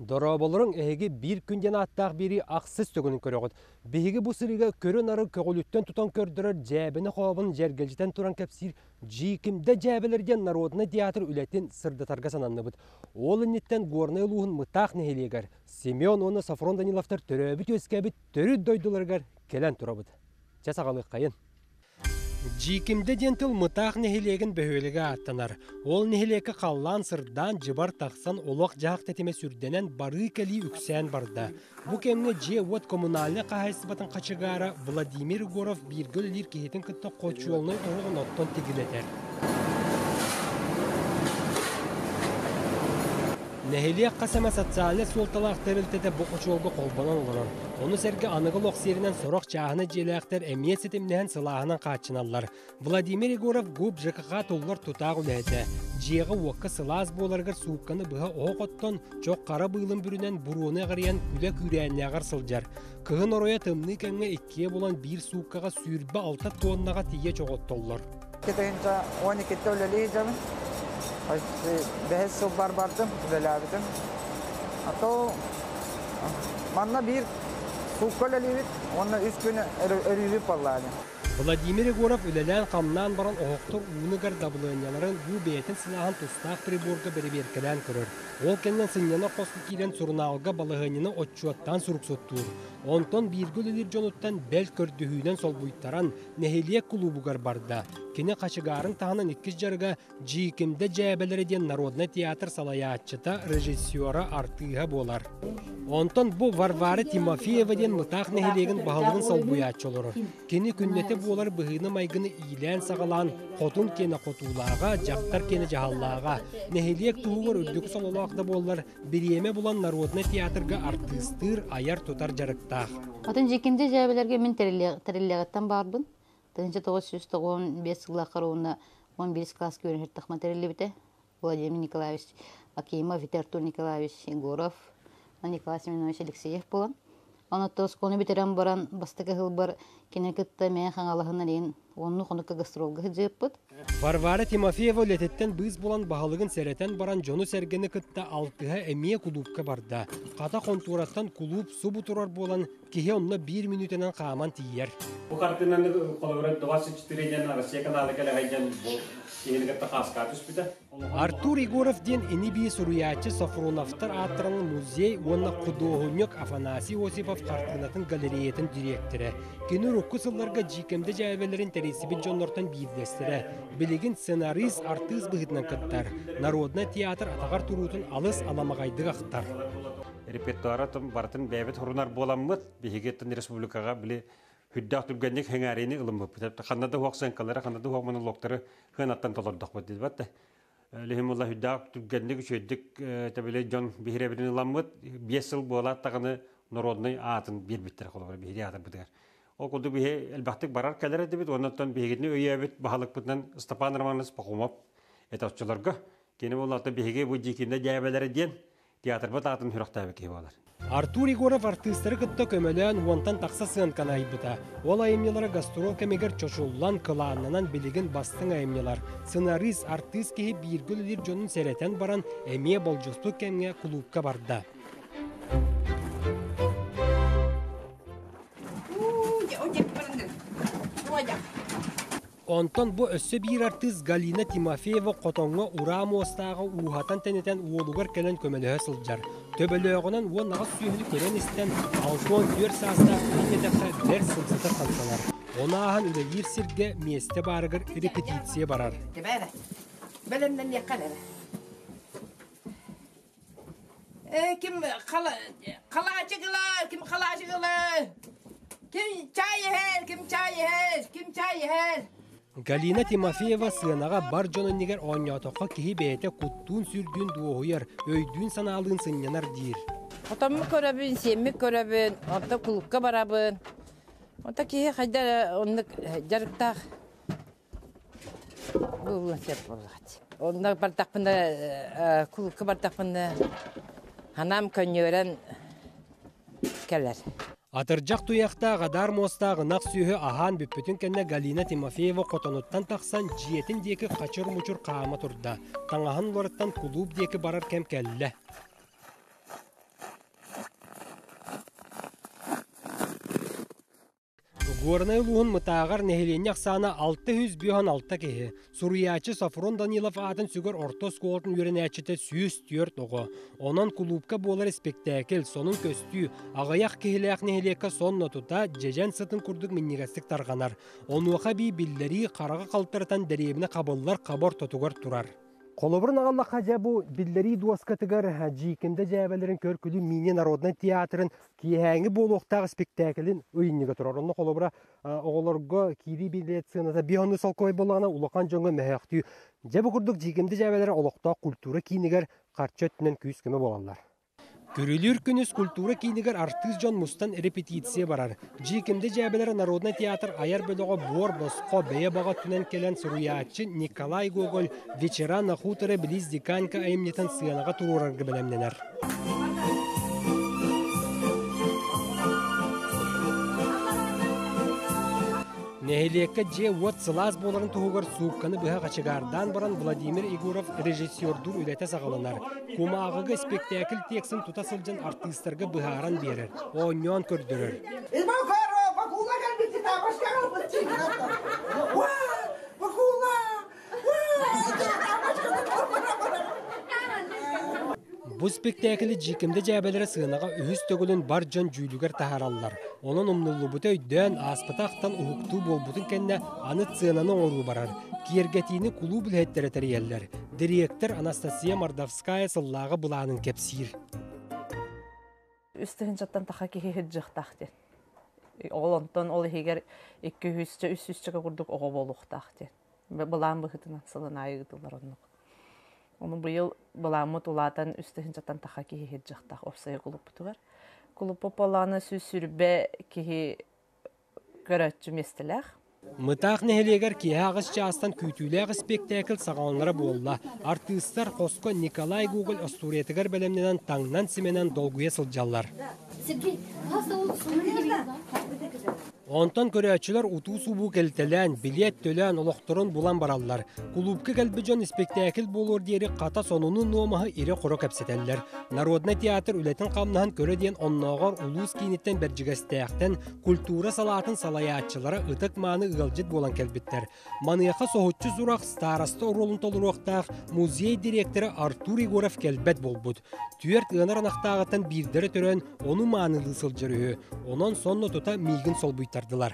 Дорооболоруҥ, эһиги биир күн диэн ааттаах биэрии ахсыс төгүлүн көрөҕүт. Биһиги бу сырыыга көрү-нары көҕүлүттэн тутан көрдөрөр дьээбэни-хообун дьэргэлдьитэн туран кэпсиир Дьиикимдэ дьээбэлэр диэн народнай театр үлэтин сырдатарга сананныбыт. Ол инниттэн Горнай улууһун Мытаах нэһилиэгэр Семен уонна Софрон Даниловтар төрөөбүт-үөскээбит төрүт дойдуларыгар кэлэн турабыт. Чэ саҕалыаххайын. Дьиикимдэ диэн тыл Мытаах нэһилиэгин бөһүөлэгэ ааттанар. Ол нэһилиэккэ халлаан сырдаан, дьыбар тахсан, олох-дьаһах тэтимэ сүрдэнэн, барыы-кэлии үксээн барда. Бу кэмҥэ дьиэ-уот коммунальнай хаһаайыстыбатын хачыгаара Владимир Егоров бииргэ үлэлиир киһитин кытта хочуолунай оһоҕун оттон тигилэтэр. Нэһилиэк хас эмэ социальнай суолталаах тэрилтэтэ бу хочуолга холбонон олорор. Ону сэргэ аныгы олох сиэринэн сорох чааһынай дьиэлээхтэр эмиэ ситимнэһэн сылааһынан хааччыналлар. Владимир Егоров ГУП ЖКХ туллар тутаах үлэһитэ. Дьиэҕэ-уокка сылаас буоларыгар суукканы быһа оһох оттон, чох хара быылын бүрүнэн буруону эҕирийэн күлэ күүрээннээҕэр сылдьар. Кыһын оройо тымныы кэмҥэ иккиэ булан биир сууккаҕа 26 туоннаҕа тиийэ чоҕоттоллор. 2012-те үлэлии сылдьабын. Бэһис сылбар бардым, үлэлээбитим. А то манна биир суукка үлэлиибит уонна үс күн өрүүбүт буоллаҕа. Владимир Егоров үлэлээн-хамнаан баран оһохтор ууну ыгар дабылыанньаларын бу бэйэтин сылааһын тустаах приборга бэрэбиэркэлээн көрөр. Ол кэннэ сынньана хоско киирэн сурунаалга балаһыанньаны отчуоттаан суруксуттуур. Онтон бииргэ үлэлиир дьонуттан бэл көрдөһүүнэн солбуйтаран, нэһилиэк кулуубугар барда. Кини хачыгаарын таһынан иккис дьарыга Дьиикимдэ дьээбэлэрэ диэн народнай театр салайааччыта, режиссера, артыыһа буолар. Онтон бу Варвара Тимофеева диэн Мытаах нэһилиэгин баһылыгын солбуйааччы олорор. Кини күннэтэ буолар быһыыны-майгыны иилээн-саҕалаан хотун киэнэ хотуулааҕа, дьахтар киэнэ дьаһаллааҕа, нэһилиэк туһугар үрдүк сололоох да буоллар, бириэмэ булан народнай театрга артыыстыыр, айар-тутар дьарыктаах. Атын Дьиикимдэ дьээбэлэргэ мин тэриллиэҕиттэн баарбын. 1995 сыллаахха уонна 11 класска үөрэнэр тэриллибитэ. Владимир Николаевич Акимов, Артур Николаевич Егоров, Николай Семенович Алексеев буолан. Онон оскуоланы бүтэрэн баран бастакы сылбар кини кытта мээ хаҥалаһынан иһин онну хонукка гастролга сылдьыппыт. Варвара Тимофеева үлэтиттэн быыс булан баһылыгын сэрэтэн баран дьону-сэргэни кытта алтыһа эмиэ кулуупка барда. Хата хонтуораттан кулууп субу турар буолан киһи онно биир мүнүүтэнэн хааман тиийэр. Бу хартыынаны холобура 24 диэн Россия канала кэлэҕэй диэн бу киһини кытта хааскаа түспүтэ. Артур Егоров диэн ини-бии суруйааччы Софроновтар ааттарынан музей уонна худуоһунньук Афанасий Осипов хартыынатын галереятын дириэктэрэ. Кини урукку сылларга Дьиикэмдэ дьээбэлэрин тэрийсибит дьоннортон биирдэстэрэ. Билигин сценарист, артыыс быһыытынан кыттар. Народнай театр атаҕар туруутун алыс аламаҕайдык ахтар. Репертуара барытын бэйэбит хорунар буоламмыт, биһиги республикаҕа били хүрдээх түргэнник хэҥээриини ылыммыппыт. Ханна да уох сценкалары, ханна да уох монологтары хыанаттан толордохпут диэбэт да. Лиһим ула хүрдээх түргэнник үчүгэйдик тэбили дьон биһирэбитин ыламмыт, 5 сыл буолаат даҕаны народнай аатын биэрбиттэр холобура биһири аатырбытыгар. Ол курдук биһи элбэхтик барар кэлэр этибит, оннуттан биһигини өйөөбүт баһылыкпытынан Степан Романович Пахомов это оччолорго. Кини буоллаата биһиги бу Дьиикимдэ дьээбэлэрэ диэн театрбыт аатын сүрэхтээбит киһи буолар. Артур Егоров артыыстары кытта көмөлөөн уонтан тахса сыанканы айбыта. Ол айымньылара гастрол кэмигэр чочуллан, кылааннанан билигин бастыҥ айымньылар. Сценарист, артыыс киһи бииргэ үлэлиир дьонун сэрэтэн баран, эмиэ болдьоспут кэмҥэ кулуупка барда. Онтон бу өссө биир артыыс Галина Тимофеева хотоҥҥо ураа муостааҕы ууһатан-тэнитэн уолугар кэлэн көмөлөһө сылдьар. Төбөлөөҕүнэн 18 сүөһүнү көрөн-истэн, 64 саастаах киһи диэтэххэ бэрт сымсатык хамсанар. Ону ааһан үлэлиир сиргэ миэстэ баарыгар репетиция барар. Бэлэмнэниэххэ эрэ. Ким халаачыгыла, ким халаачыгыла, ким чай иһэр, ким чай иһэр, ким чай иһэр. Галина Тимофеева сыанаҕа бар дьон иннигэр оонньоотоххо киһи бэйэтэ куттуун-сүрдүүн дуоһуйар, өйдүүн-санаалыын сынньанар диир. Хотомму көрөбүн, сиэммин көрөбүн, онто кулукка барабын. Онто киһи хайда эрэ оннук дьарыктаах Буолуон сөп буоллаҕа. Онно бардахпына, кулукка бардахпына ханаам көнньүөрэн кэлэр. Атырдьах туйахтаах адаар муостаах ынах сүөһү аһаан бүппүтүн кэннэ Галина Тимофеева хотонуттан тахсан дьиэтин диэки хачыр-мучур хаама турда. Таҥаһын уларыттан кулууп диэки барар кэм кэллэ. Горнай улууһун Мытааҕар нэһилиэнньэ ахсаана 656 киһи. Суруйааччы Софрон Данилов аатын сүгэр орто оскуолатын үөрэнээччитэ 104 оҕо. Онон кулуупка буолар испиктээкил, сонун көстүү, аҕыйах киһилээх нэһилиэккэ сонно тута дьэдьэн сытын курдук минньигэстик тарҕанар. Онуоха эбии биллэрии хараҕы халтарытан дэриэбинэ хабыллар хаба ортотугар турар. Холобурун аҕаллахха дьэ бу биллэрии дуоскатыгар Дьиикимдэ дьээбэлэрин көр-күлүү мини народнай театрын киэһээҥи буолуохтаах испиктээкилин ыйынньыга турар. Онно холобура оҕолорго киирии билиэт сыаната биир солкуобай буоллаҕына улахан дьоҥҥо мөһөөхтүү. Дьэ бу курдук Дьиикимдэ дьээбэлэрэ олохтоох культура киинигэр харчы өттүнэн күүс-көмө буолаллар. Күрүлүүр күнүс культура киинигэр артыыс дьон мустан репетиция барар. Дьиикимдэ дьээбэлэрэ народнай театр айар бөлөҕө буор-босхо бэйэ баҕа өттүнэн кэлэн суруйааччы Николай Гоголь «Вечера на хуторе близ Диканька» айымньытын сыанаҕа туруорарга бэлэмнэнэр. Нэһилиэккэ дьиэ-уот сылаас буоларын туһугар суукканы быһа хачыгаардаан баран Владимир Егоров режиссердуур үлэтэ саҕаланар. Кумааҕыга испэктээкил тексын тута сылдьан артыыстарга быһааран биэрэр, оонньоон көрдөрөр. Бу спектаклы Дьиикимдэ дьээбэлэрэ сыанаҕа үһүс төгүлүн бар дьон дьүүлүгэр таһаараллар. Онон умнуллубута өйдөөн, ааспыта ахтан уһуктуу буолбутун кэннэ аны сценаны оҥоруу барар. Киэргэтиини кулууп үлэһиттэрэ тэрийэллэр. Дириэктэр Анастасия Мордовская сыллааҕы былаанын кэпсиир. Үс тыһыынчаттан таха киһи сылдьыахтаах диэн. Ол онтон ол иһигэр икки үһүсчэ, үс сүүсчэкэ курдук оҕо буолуохтаах диэн. Былаан быһыытынан сылын аайы ыытыллар оннук. Ону быйыл былааммыт улаатан үс тыһыынчаттан таха киһи сылдьыахтаах уопсайа кулуппутугар. Кулуппут буоллаҕына сүүс сүүрбэ киһи көрөөччү миэстэлээх. Мытаах нэһилиэгэр киэһэ аҕыс чаастан күүтүүлээх испиэктээкил саҕаланара буолла. Артыыстар хоско Николай Гоголь остуоруйатыгар бэлэмнэнэн таҥнан-симэнэн долгуйа сылдьаллар. Онтон көрөөччүлэр утуу-субуу кэлитэлээн, билиэт төлөөн олохторун булан бараллар. Кулуупка кэлбит дьон испиктээкил буолуор диэри хата сонуну-нуомаһы ирэ-хоро кэпсэтэллэр. Народнай театр үлэтин-хамнаһын көрө диэн оннооҕор улуус кииниттэн Бэрдьигэстээхтэн культура салаатын салайааччылара ытык-мааны ыалдьыт буолан кэлбиттэр. Маныаха соһуччу сурах староста оруолун толоруохтаах музей дириэктэрэ Артур Егоров кэлбэт буолбут. Түөрт ыанар ынахтааҕыттан биирдэрэ төрөөн ону маанылыы сылдьар үһү. Онон сонно тута миигин солбуйтардылар.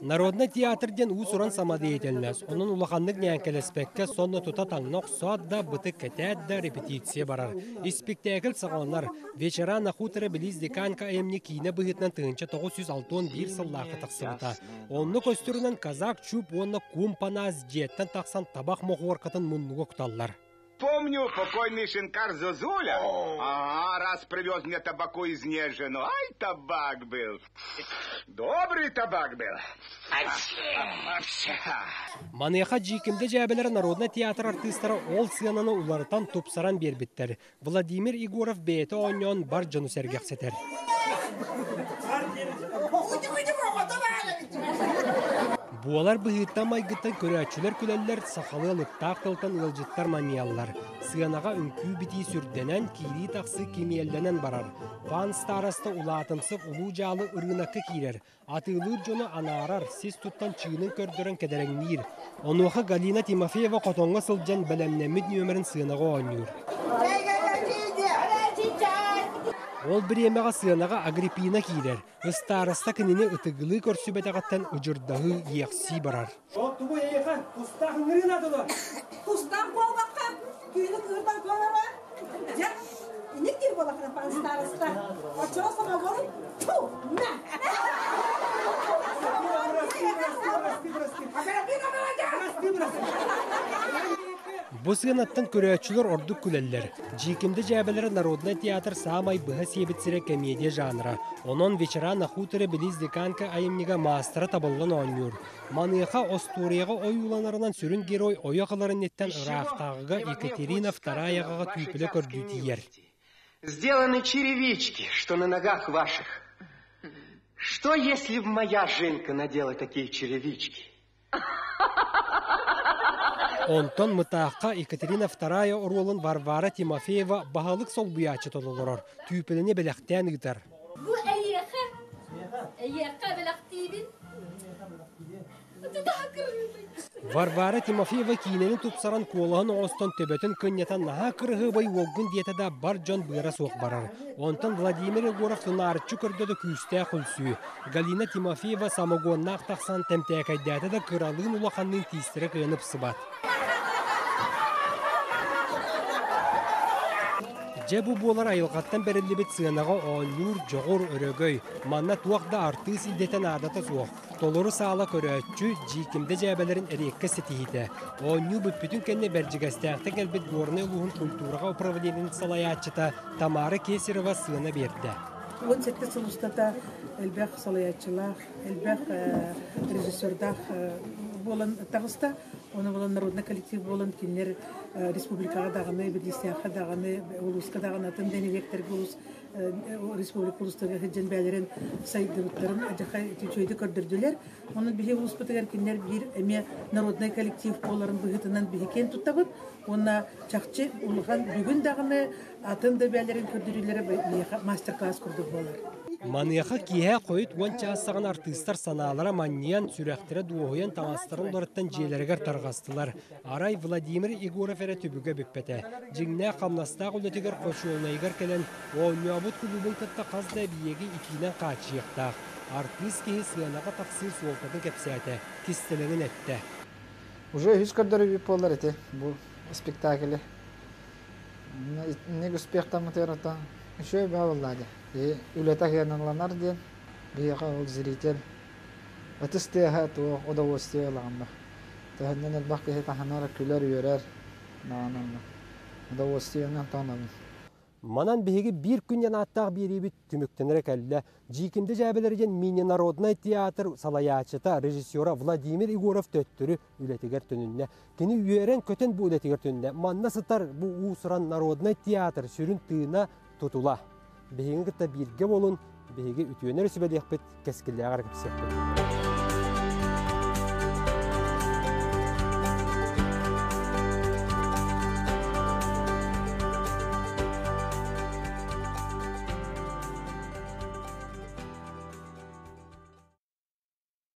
Народнай театр диэн уус-уран самодеятельность, онон улаханнык ньээҥкэлэспэккэ сонно тута таҥна охсоот да, бытык кэтээт да репетиция барар. Испиктээкил саҕаланар. Вечера на хуторе близ Диканька айымньы киинэ быһыытынан 1961 сыллаахха тахсыбыта. Онно көстөрүнэн казак чуп уонна кум панаас дьиэттэн тахсан табах мохуоркатын муннуга куталлар. Помню, покойный шинкар Зозуля, ага, раз привез мне табаку из Нежину. Ай, табак был. Добрый табак был. Маныаха Дьиикимдэ дьээбэлэрэ народнай театр артыыстара ол сыананы уларытан тупсаран биэрбиттэр. Владимир Егоров бэйэтэ оонньоон бар дьону сэргэхситэр. Буолар быһыыттан-майгыттан көрөөччүлэр күлэллэр, сахалыы алыптаах тылтан ыалдьыттар манньыйаллар. Сыанаҕа үҥкүү-битии сүрдэнэн, киирии-тахсыы кимиэллэнэн барар. Пан староста улаатымсык улуу дьаалы ырыынакка киирэр. Атыылыыр дьону анаарар, сис туттан чыынын көрдөрөн кэдэрэҥниир. Онуоха Галина Тимофеева хотоҥҥо сылдьан бэлэмнэммит нүөмэрин сыанаҕа оонньуур. Ол бириэмэҕэ сыанаҕа Агриппина киирэр. Ыстаарыста кинини ытыгылыы көрсүбэтэҕиттэн удьурдаһыы, иэхсии барар. Ол тугу эйиэхэ тустаах ыҥырыы наадала? Тустаах буолбакка, түүнү кыырдан куонара. Дьэ, инник диир буолахына староста. Оччоҕо самогон ту на. Бу сыанаттан көрөөччүлэр ордук күлэллэр. Дьиикимдэ дьээбэлэрэ народнай театр саамай быһа сиэбит сирэ комедия жанра. Онон Вечера на хуторе близ Диканька айымньыга маастара табыллан оонньуур. Маныаха остуоруйаҕа ойууланарынан сүрүн герой ойох ылар инниттэн ыраахтааҕыга Екатерина Втораяҕаҕа түүпүлэ көрдүү тиийэр. Сделаны черевички, что на ногах ваших. Что, если б моя Женька надела такие черевички? Онтон Мытаахха Екатерина Вторая оруолун Варвара Тимофеева баһылык солбуйааччы толорор, түүпүлэни бэлэхтээн ыытар. Бу эйиэхэ, эйиэхэ бэлэхтиибин. Варвара Тимофеева киинэни тупсаран куолаһын оҥостон төбөтүн кынньатан наһаа кырыһыабай уолгун диэтэ да бар дьон быара суох барар. Онтон Владимир Егоров тунаарыччы көрдө да күүстээх үҥсүү. Галина Тимофеева самогоннаах тахсан тэмтээкэйдээтэ да кыралыын улаханныын тиистэрэ кыайан ыпсыбат. Дьэ бу буолар айылҕаттан бэриллибит сыанаҕа оонньуур дьоҕур өрөгөй. Манна туох да артыыс идэтэ наадата суох. Толору саала көрөөччү, Дьиикимдэ дьээбэлэрин эриэккэ ситиһиитэ. Оонньуу бүппүтүн кэннэ Бэрдьигэстээхтэн кэлбит Горнай улууһун культураҕа управлениетын салайааччыта Тамара Кесарева сыана биэрдэ. 17 сыл устата элбэх салайааччылаах, элбэх режиссердаах буолан таҕыста. Оны буолан народный коллектив буолан кинилэр республикаҕа даҕаны, Бирдиистээххэ даҕаны, улууска даҕаны атын нэһилиэктэргэ улуус республика улуустарыгар сылдьан бэйэлэрин сайдыбыттарын адьаха үчүгэйдик көрдөрдүлэр. Онон биһи улууспутугар кинилэр биир эмиэ народнай коллектив буоларын быһыытынан биһи киэн туттабыт. Уонна чахчы улахан бүгүн даҕаны атын да бэйэлэрин көрдөрүүлэрэ биһиэхэ мастер-класс курдук буолар. Маныаха киэһэ хойут уон чаас саҕана артыыстар санаалара манньыйан, сүрэхтэрэ дуоһуйан таҥастарын уларыттан дьиэлэригэр тарҕастылар. Арай Владимир Егоров эрэ түбүгэ бүппэтэ. Дьиҥнээх хамнастаах үлэтигэр хочуолунайыгар кэлэн, оонньообут кулуубун кытта хас да эбийиэги итиинэн хааччыйыахтаах. Артыыс киһи сыанаҕа тахсыы суолтатын кэпсээтэ, кистэлэҥин эттэ. Уже үһүс көрдөрүүбүт буолар ити бу спектаклы. Инник успехтаммытыгар оттон үчүгэй баа буоллаа дии. Үлэтэ сыаналанар диэн биһиэхэ ол зритель ытыс тыаһа туох удовольствие ылаҕын ба. Төһөннөн элбэх киһи таһынар, күлэр-үөрэр, наҕананна. Удовольствиенан таһынабын. Манан биһиги биир күн диэн ааттаах биэриибит түмүктэнэрэ кэллэ. Дьиикимдэ дьээбэлэрэ диэн мини-народнай театр салайааччыта, режиссера Владимир Егоров төттөрү үлэтигэр төнүннэ. Кини үөрэн-көтөн бу үлэтигэр төнүннэ. Манна сытар бу уус-уран народнай театр сүрүн тыына тутула. Биһигини кытта бииргэ буолун, биһиги үтүөнэр сүбэлиэхпит, кэскиллээҕэр кэпсиэхпит.